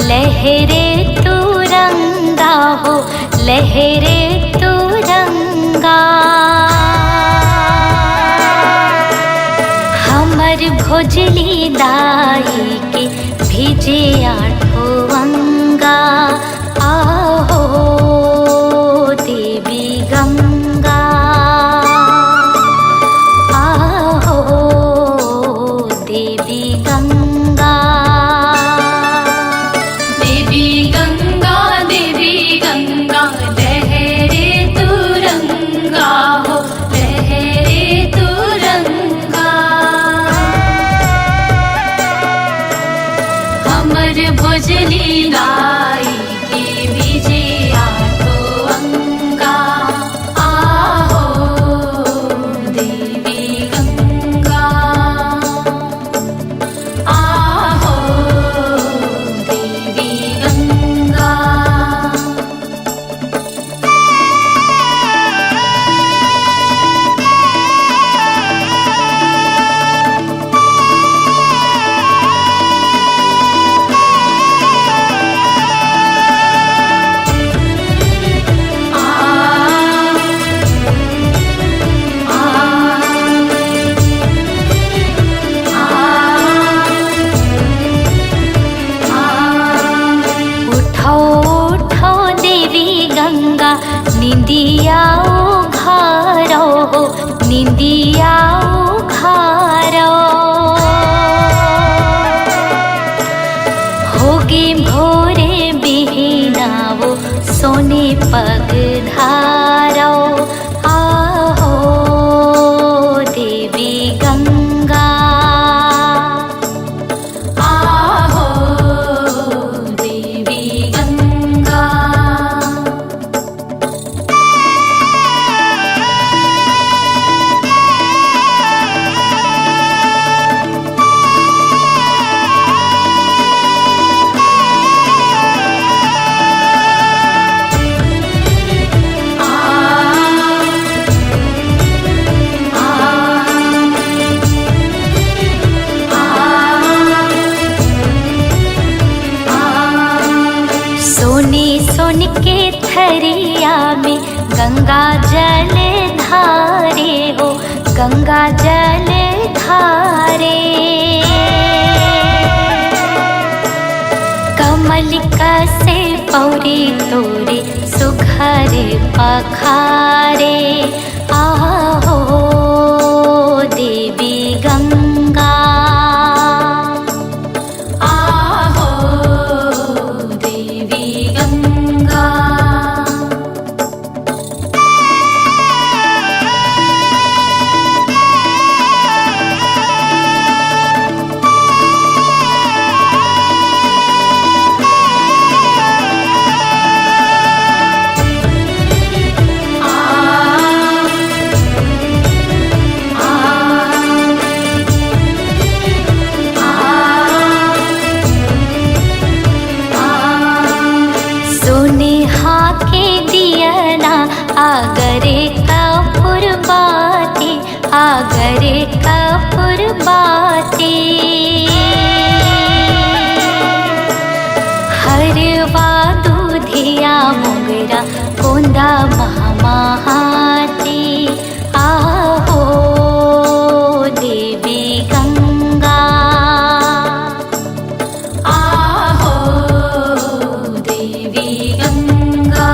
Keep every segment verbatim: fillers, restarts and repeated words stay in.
लहरे तुरंगा हो, लहरे तुरंगा। हमर भोजली दाई के भीजे आठो अंगा। आहो देवी गंगा, आहो देवी गंगा। देवी गंगा, देवी गंगा, लहरे तुरंगा हो, लहरे तुरंगा। हमर भोजली दाई के भीजे आठो अंगा। आहो देवी गंगा, आहो देवी गंगा। उठो, उठो देवी गंगा, निंदिया उघारो हो, निंदिया उघारो। होगे भोरे बिहिना वो, सोने पग धारो। आहो देवी गंगा, आहो देवी गंगा। सोने सोन के थरिया में गंगा जल धारे हो, गंगा जल धारे। कमल कसे पौरी तोरे सुघर पखारे। आहो देवी गंगा, आहो देवी गंगा। सोने हाके दियना, आगरे कपूर बाती, आगरे कपूर बाती। हरवा दूधिया मोगरा, कोंदा महमहाती। आहो देवी गंगा, आहो देवी गंगा।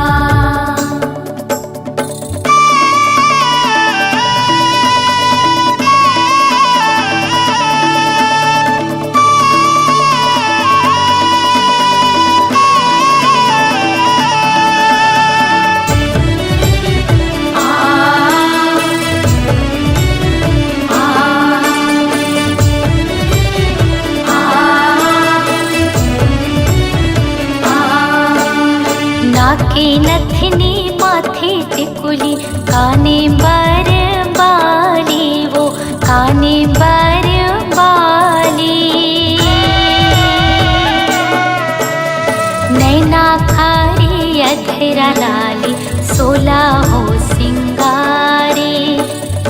नाके नथनी माथे टिकुली, काने बर बाली वो, काने बर बाली। नैना कारी अधरा लाली, सोला हो सिंगारी।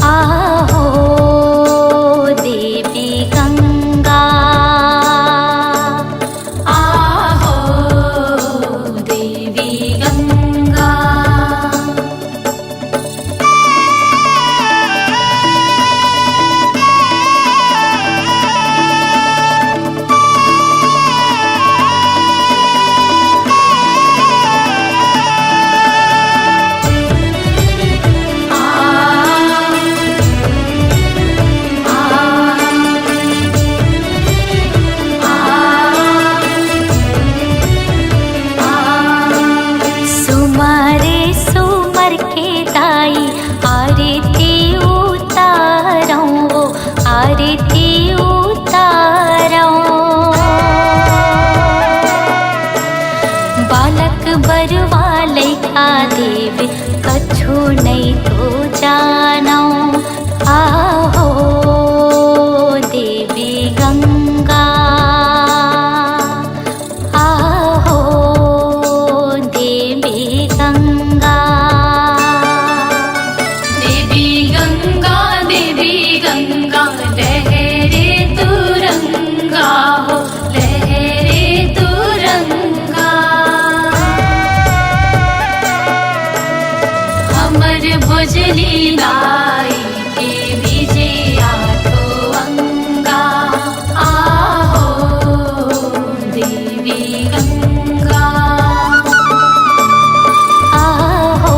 आहो देवी गंगा, भोजली दाई के भीजे आठो अंगा। आहो देवी गंगा। आहो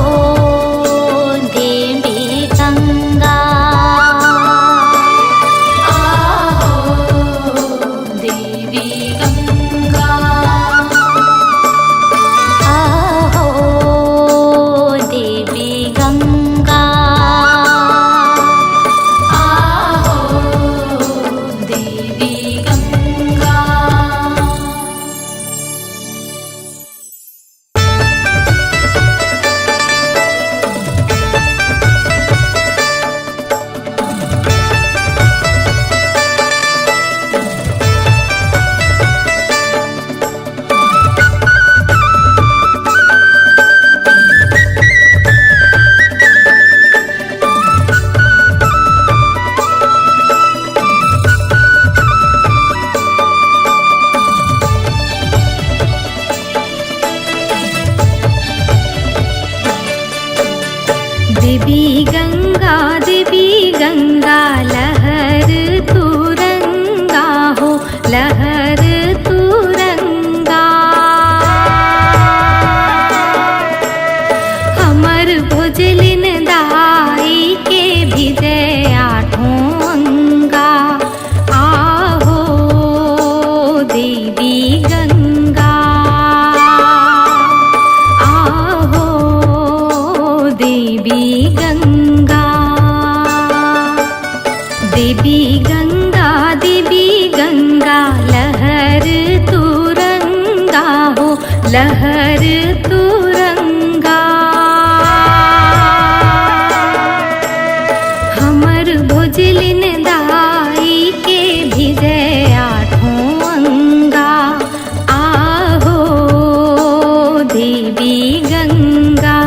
देवी गंगा। आहो देवी गंगा। आहो देवी गंगा। आहो देवी गंगा। देवी गंगा, देवी गंगा, लहर तुरंगा हो, लहर तुरंगा। हमर भोजलिन दाई के भीजे आठों अंगा। आहो देवी गंगा। आहो देवी गंगा। देवी गंगा, देवी गंगा, लहर तुरंगा हो, लहर तुरंगा। हमर भोजलिन दाई के भीजे आठों अंगा। आहो देवी गंगा।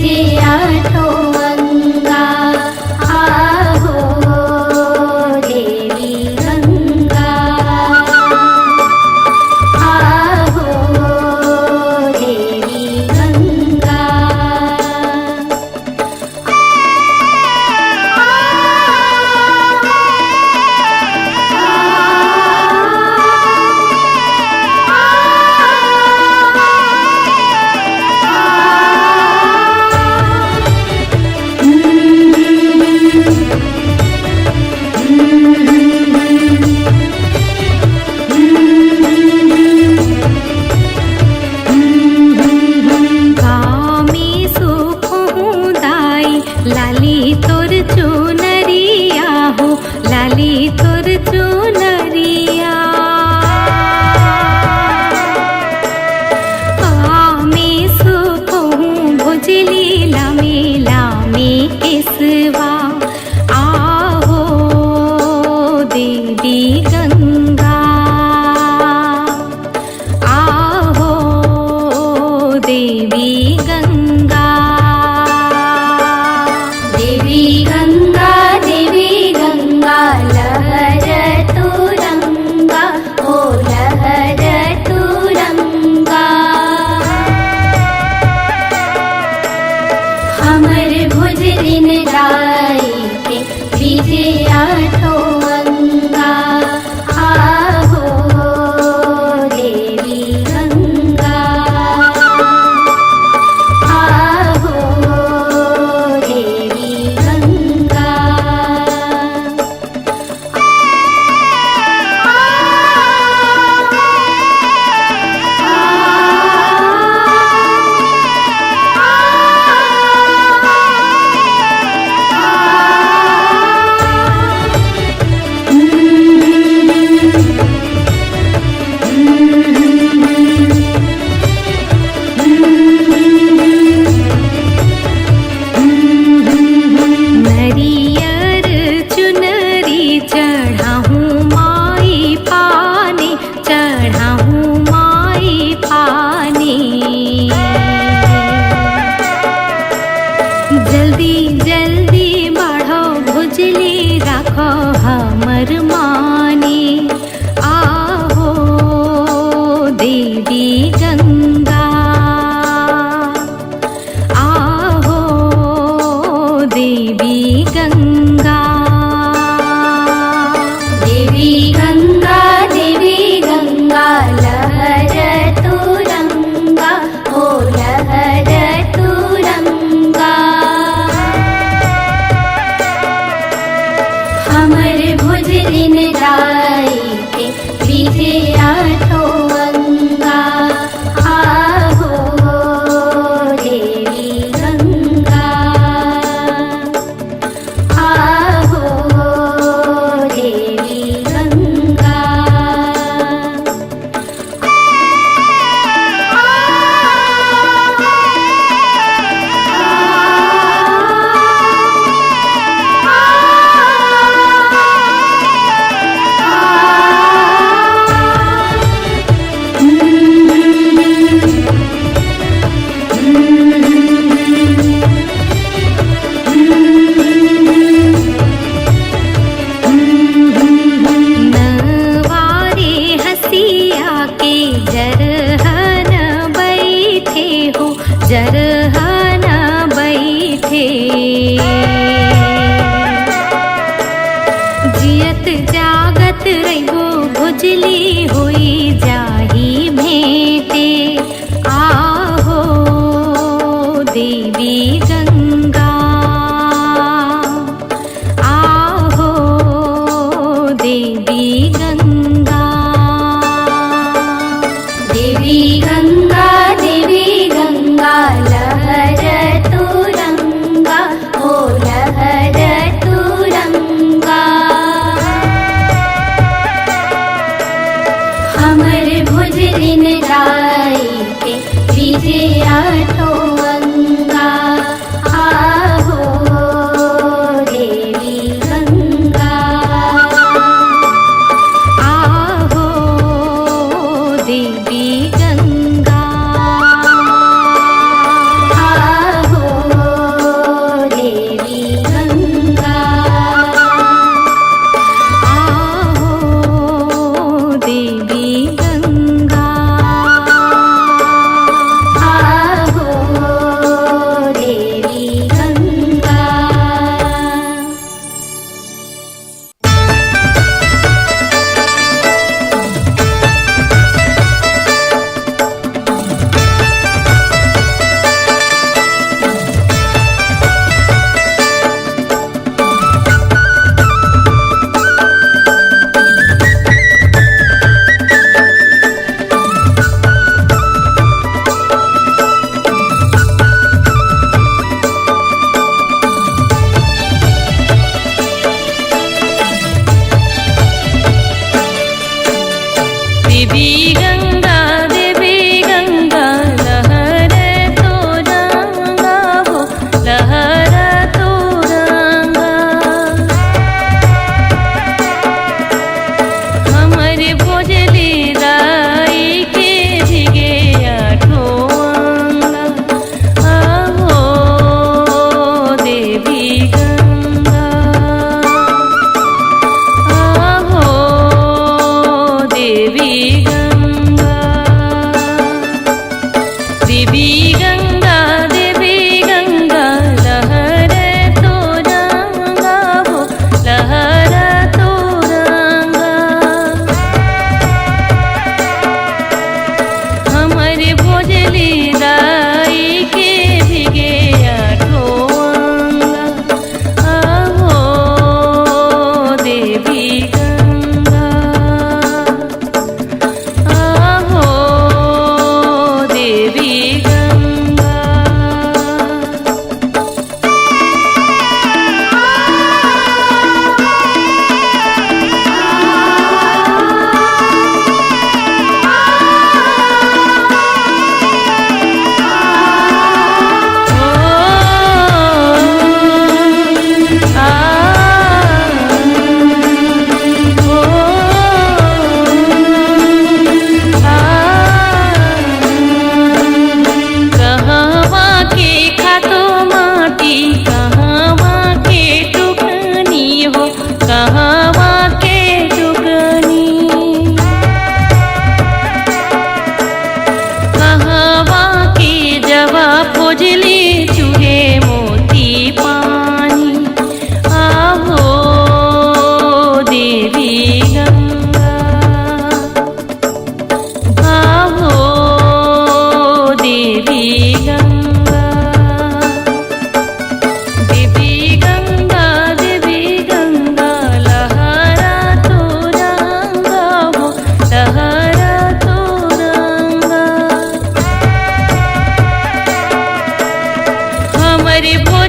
आठों अंगा, आहो देवी गंगा, आहो देवी गंगा। कामे सुखहूँ दाई, लाली तोर चुनरिया हो, लाली तोर चुनरिया। कामे सुखहूँ भुजली लामे लामे केसवा, आहो देवी गंगा, आहो देवी गंगा। देवी गंगा, देवी गंगा, लहर तुरंगा, ओ लहर तुरंगा। हमर भुजलिन दाई के बीजे आठों अंगा, आहो देवी गंगा, आहो देवी गंगा। नरियर चुनरी चढ़ाहूँ माई पानी, चढ़ाहूँ माई पानी। जल्दी जल्दी बढ़ो भुजली, राखो हमर मानी, आहो देवी गंगा, आहो देवी गंगा। देवी गंगा, देवी गंगा, लहर तुरंगा, ओ लहर तुरंगा। हमर भुजलिन दा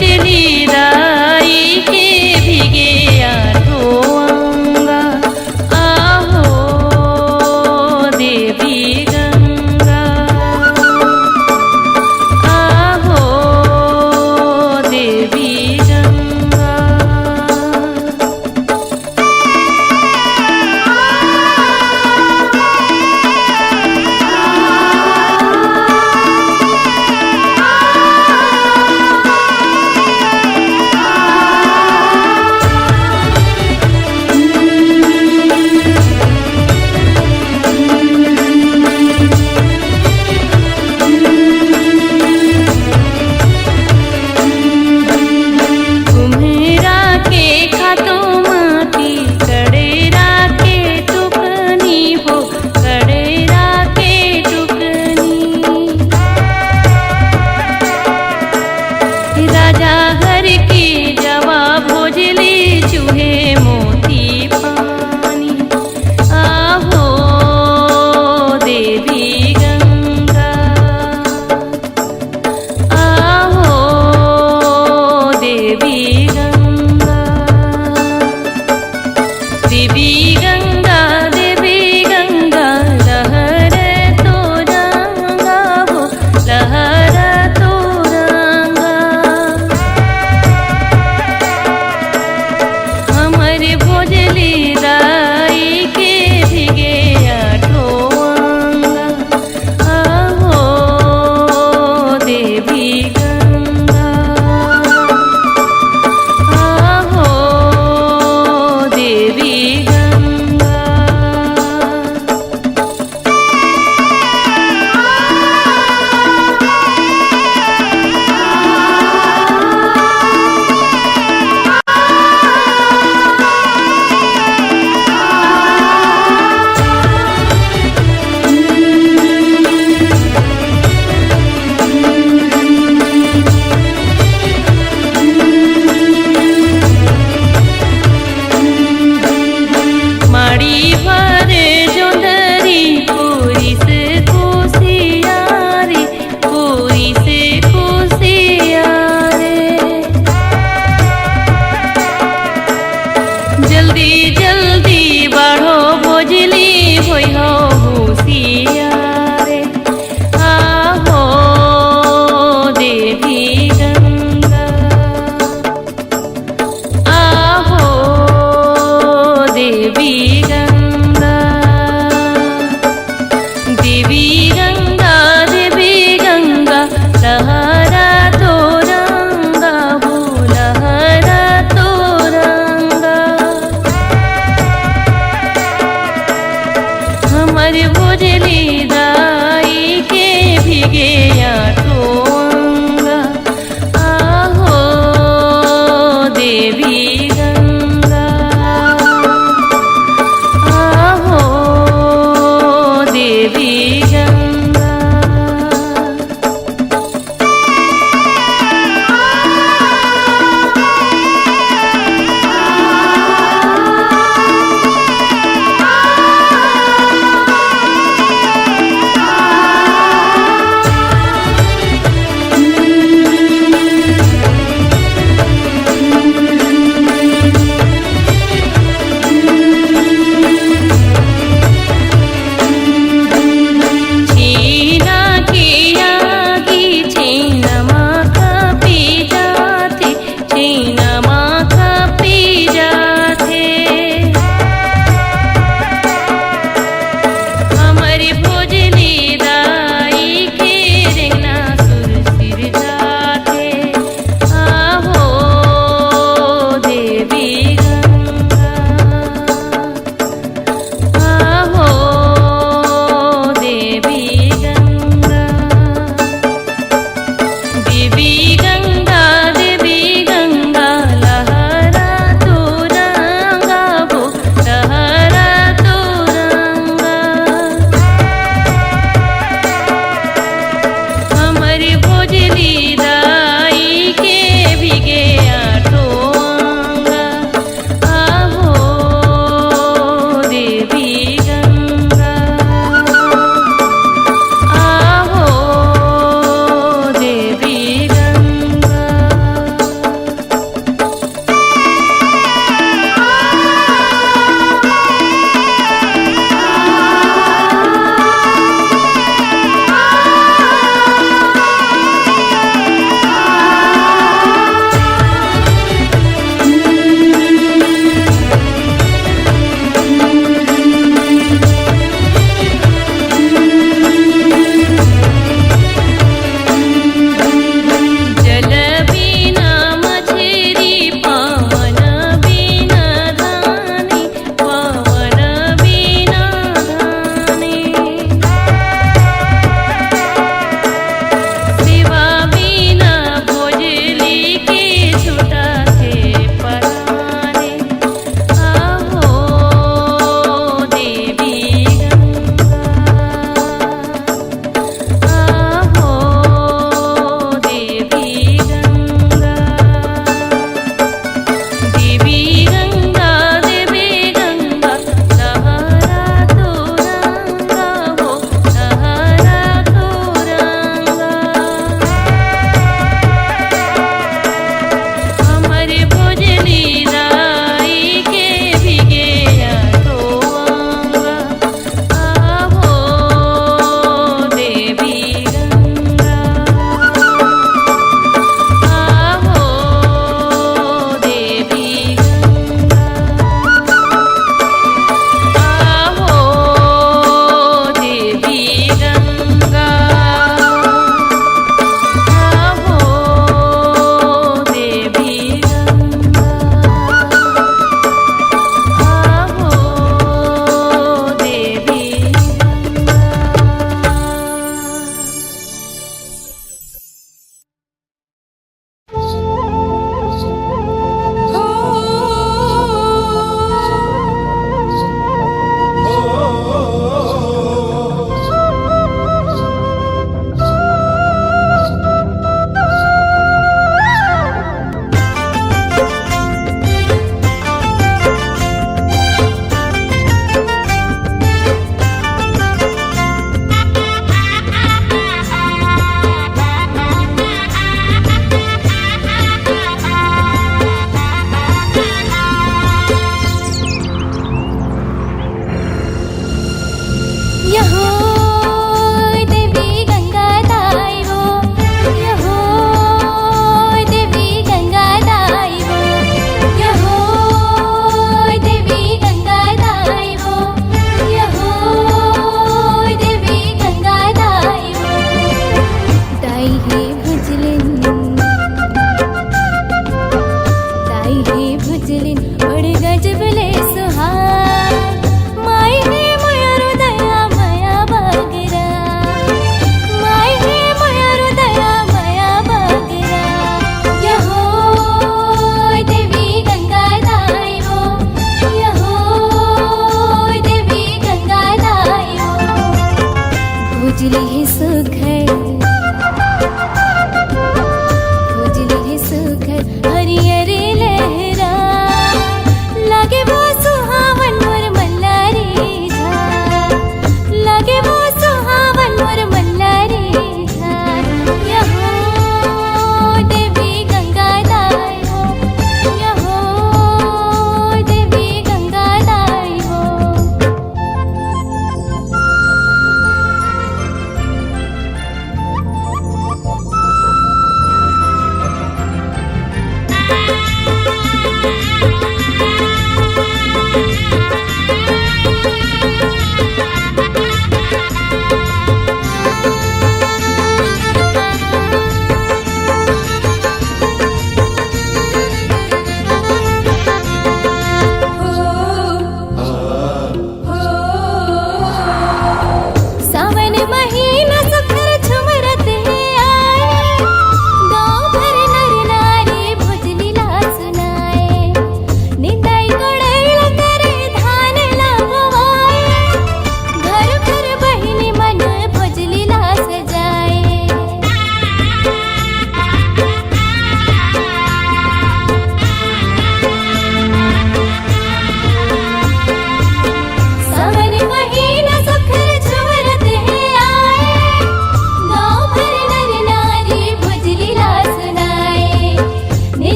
चली दाई के भीगे आठो अंगा। आहो देवी गंगा, आहो देवी गंगा। कुम्हरा के खातू माटी, कड़ेरा के टुकनी हो, कड़ेरा के टुकनी। राजा घर के जवा भोजली, चूहे मोती पानी। आहो देवी गंगा, आहो देवी गंगा। देवी गंगा, देवी गंगा, लहर तोर अंगा हो, लहर तोर अंगा।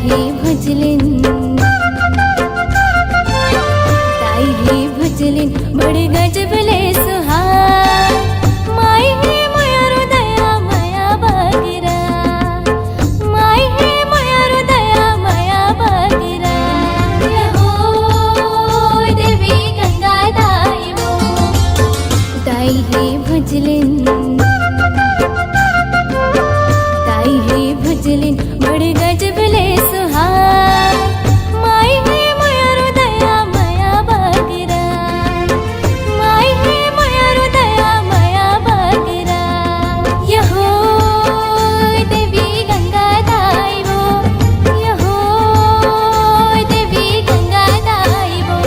हे भुजलिन, ताई हे भुजलिन, बड़ गजब ले सुहाय। माई हे मयूर दया मया बगरा, माई हे मयूर दया मया बगरा। यहो देवी गंगा दाई वो, ताई हे भुजलिन, ताई हे भुजलिन, बड़ गजब ले सुहाय। माई हे मयूर दया मया बगरा, माई हे मयूर दया मया बगरा। यहो देवी गंगा दाई वो, यहो देवी गंगा दाई वो।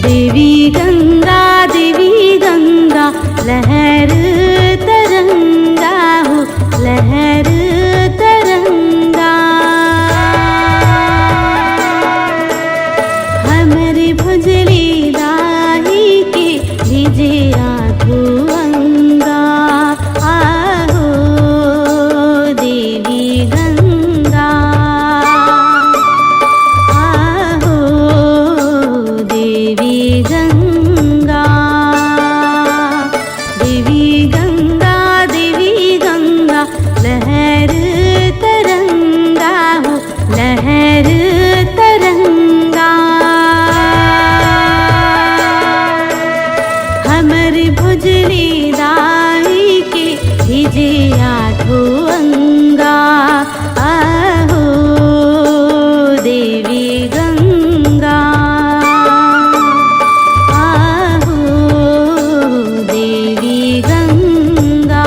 देवी गंगा, देवी गंगा, लहर तरंगा हो, लहर तरंगा। हमर भुजली दाई के भीजे आठो अंगा। आहो देवी गंगा, आहो देवी गंगा। देवी गंगा, देवी गंगा, लहर तरंगा हो, लहर तरंगा। हमर भुजली दाई के भीजे आठो अंगा। आहो देवी गंगा, आहो देवी गंगा।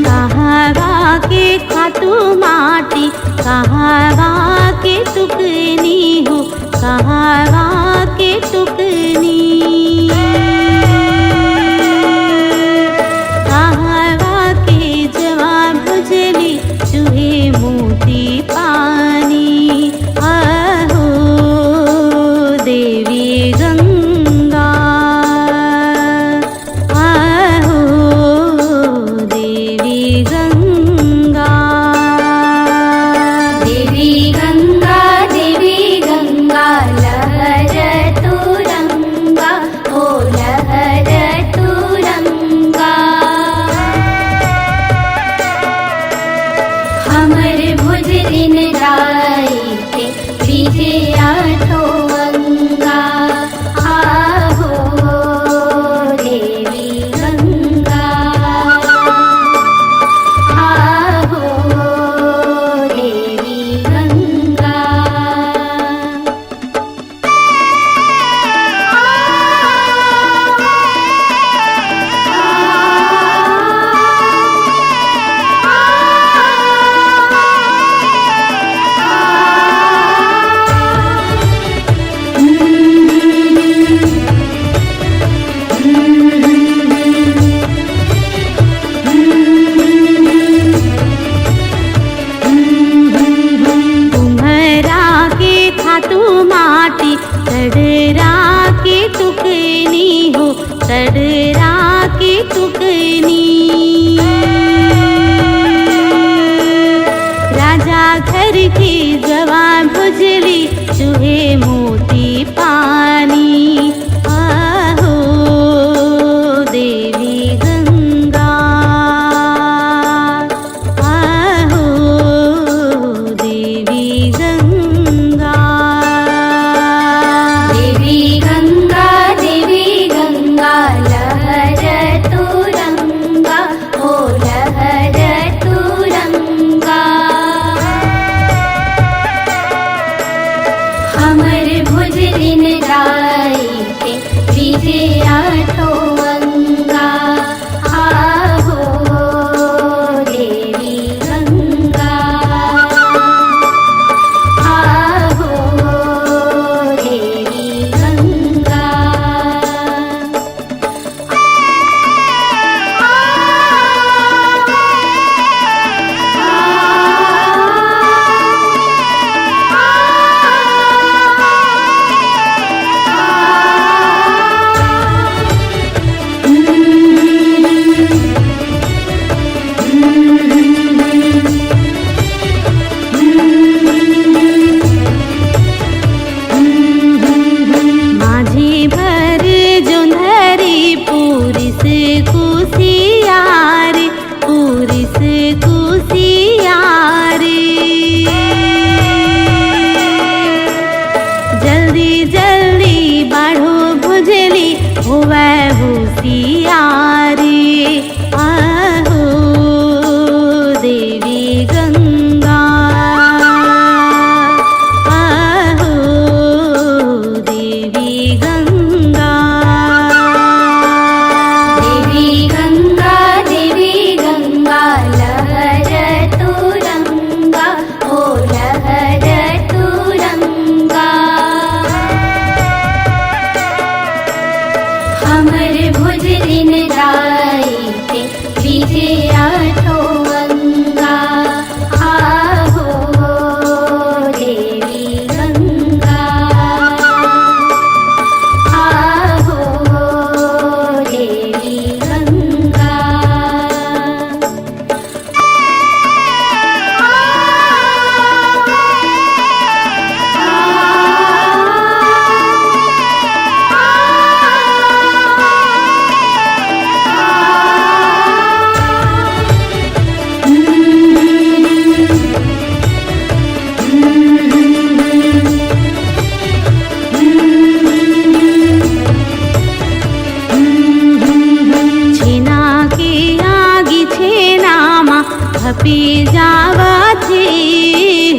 कहवा के खातू माटी, कहवा के टुकनी हो, कहवा के टुकनी। कहवा के जवा भुजली चुहे मोती पानी। आहो देवी गंगा, आहो देवी गंगा। देवी गंगा, देवी गंगा, लहर तुरंगा, ओ लहर तुरंगा। हमर भुजलिन दाई के भीजे आठो अंगा। आहो देवी गंगा, आहो देवी गंगा। कुम्हरा के खातू माटी, टडरा के टुकनी हो, टडरा के टुकनी। राजा घर के जवा भुजली, चुहे मोती पानी। आहो देवी गंगा, विजया ठो अंगा, आहो देवी गंगा, आहो देवी गंगा। छेना के आगी छेना मा भपे जावत हे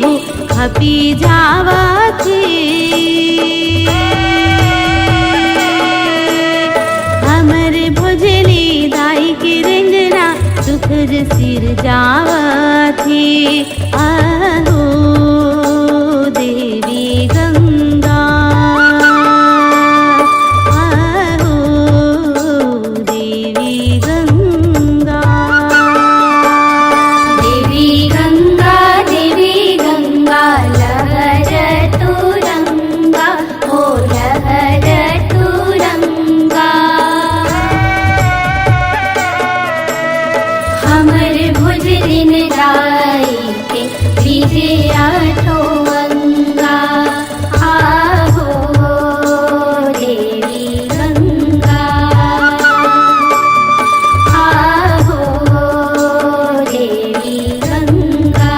हो, भपे जावत हे। हमर भोजली दाई के रेंगना सुखर सिर जावत हे। आहो देवी गंगा, आहो देवी गंगा। देवी गंगा, देवी गंगा, लहर तू रंगा, ओ लहर तू रंगा। हमर भुजरिन दाई के विजया ठो अंगा, आहो देवी गंगा, आहो देवी गंगा।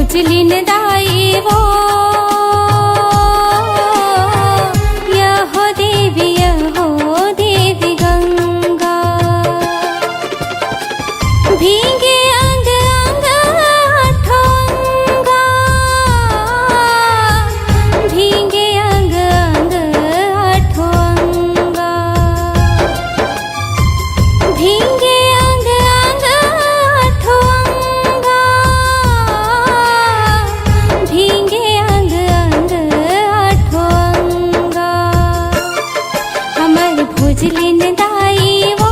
भुजलिन दाई वो, यहो देवी, यहो देवी गंगा। भींगे अंग अंग आठों अंगा, भींगे अंग अंग आठों अंगा। भींगे अंग अंग आठों अंगा, भींगे अंग अंग आठों अंगा। हमर भुजलिन दाई वो,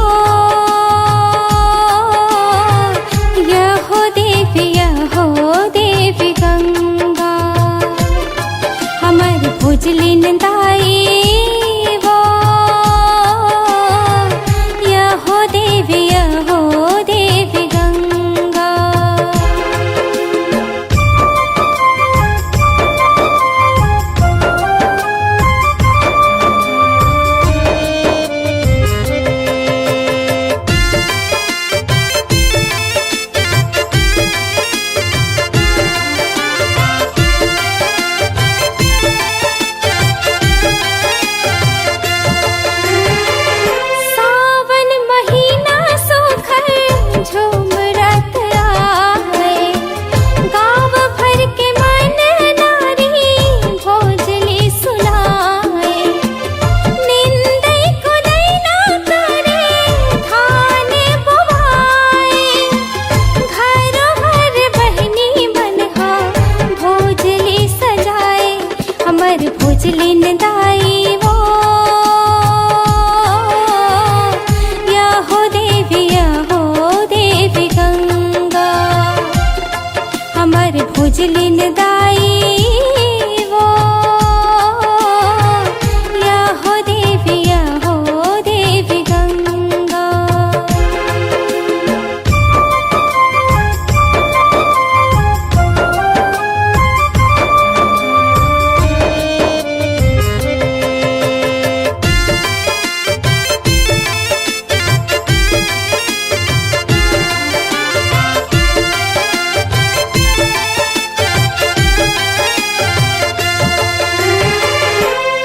यहो देवी, यहो देवी गंगा। हमर भुजलिन दाई वो, यहो देवी, यहो देवी गंगा। सावन महीना सुघर झूमरत आए, गाँव भर के मन नारी भोजली सुनाए। निंदई कोड़ई ना करे धान बोवाए, घरो घर बहिनी मन हा भोजली सजाए। हमर भुजलिन दाई वो, यहो देवी, यहो देवी गंगा। हमर भुजलिन दाई वो, यहो देवी, यहो देवी गंगा।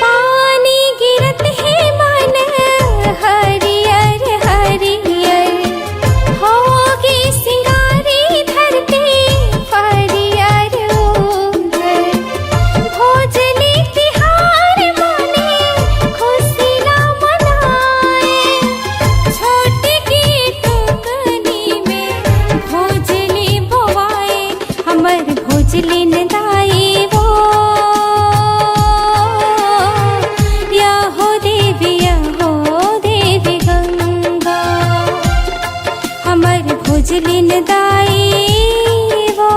पानी गिरत हे मन हरियर हरियर, होगे सिंगारी धरती हरियर उजर। भोजली तिहार माने खुशी ला मनाए, छोटी की टुकनी में भोजली बोवाए। हमर भुजलिन दाई वो, यहो देवी, यहो देवी गंगा। हमर भुजलिन दाई वो,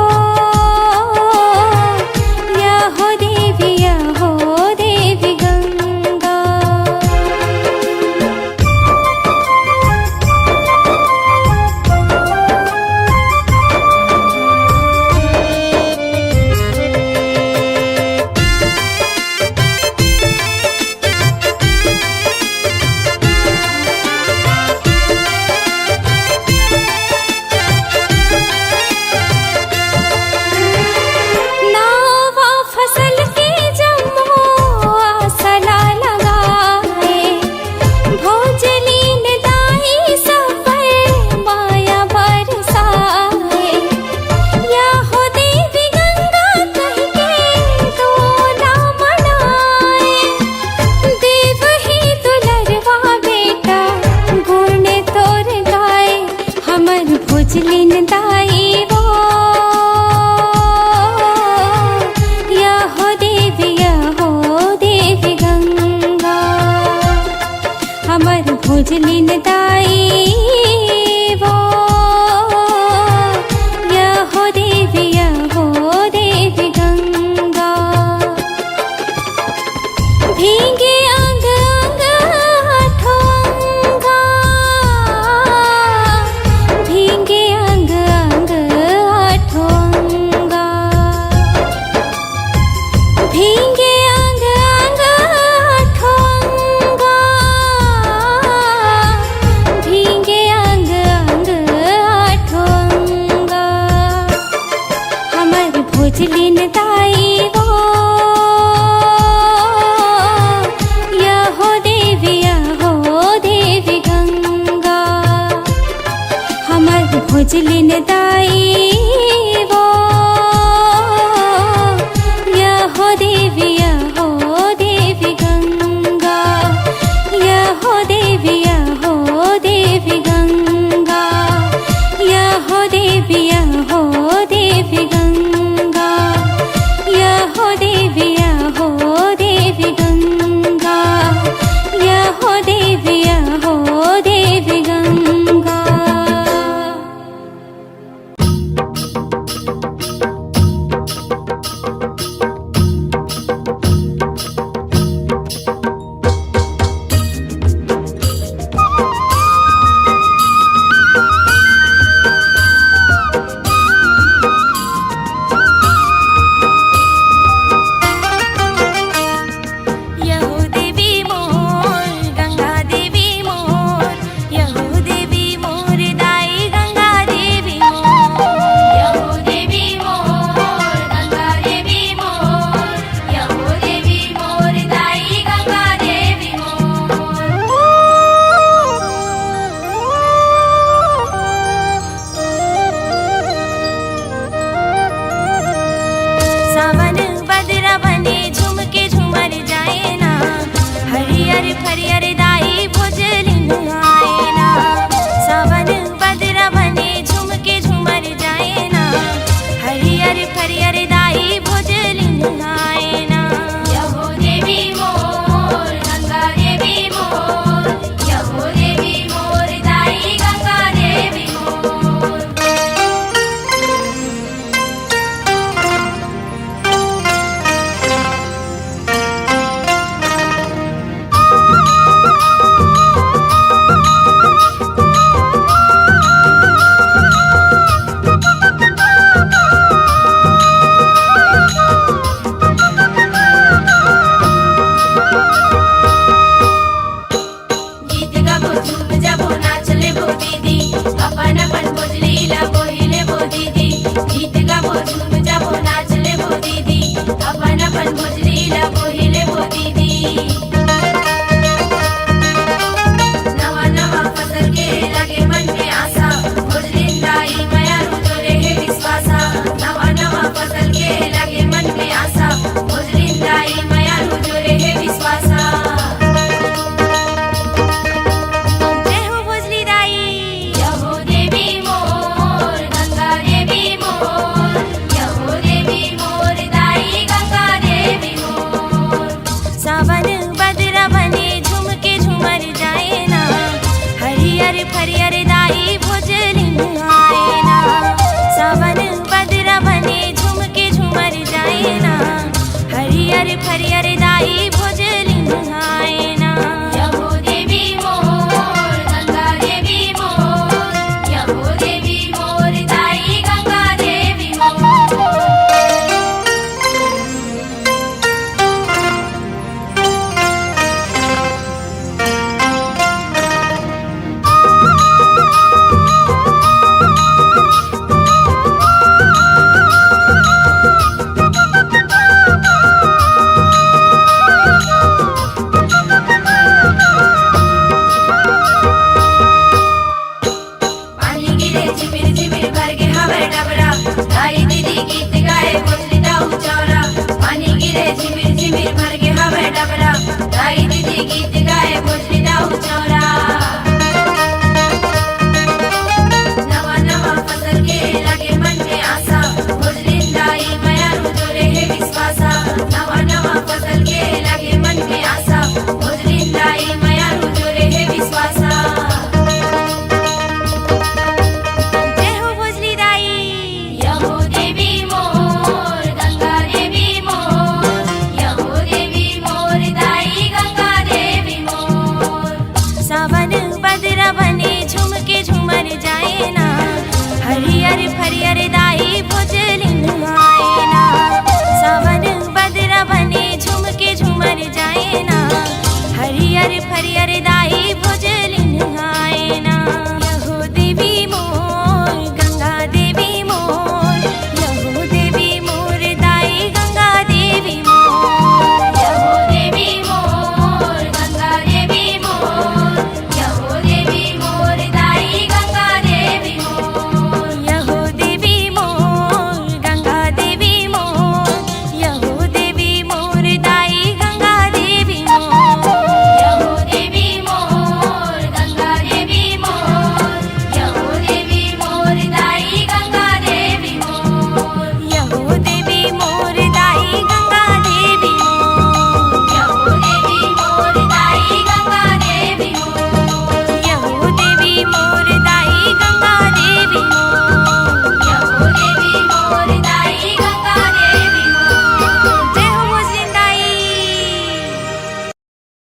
यहो देवी, यहो देवी गंगा। भुजलिन दाई वो, यहो देवी, यहो देवी गंगा। हमर भुजलिन दाई वो, यहो देवी, यहो देवी गंगा। यहो देवी, यहो देवी गंगा। यहो देवी, यहो देवी गंगा। यहो देवी, यहो देवी गंगा। यहो देवी, यहो देवी गंगा। यहो देवी मोर, गंगा देवी मोर, यहो देवी मोर दाई गंगा देवी मोर। यहो देवी मोर, गंगा देवी मोर, यहो देवी मोर दाई गंगा देवी मोर। सावन बदरा बने झुमके झुमर जाए ना, हरियर फरियर दाई भुजलिन आए ना। सावन बदरा बने झुमके झुमर जाए ना, हरियर फरियर दाई भुजलिन आए ना। यहो देवी मोर, गंगा देवी मोर, यहो देवी मोर दाई गंगा देवी मोर। गीत गाबो, झूम जाबो, नाच लेबो दीदी, अपन अपन भोजली ला बोही लेबो दीदी। गीत गाबो, झूम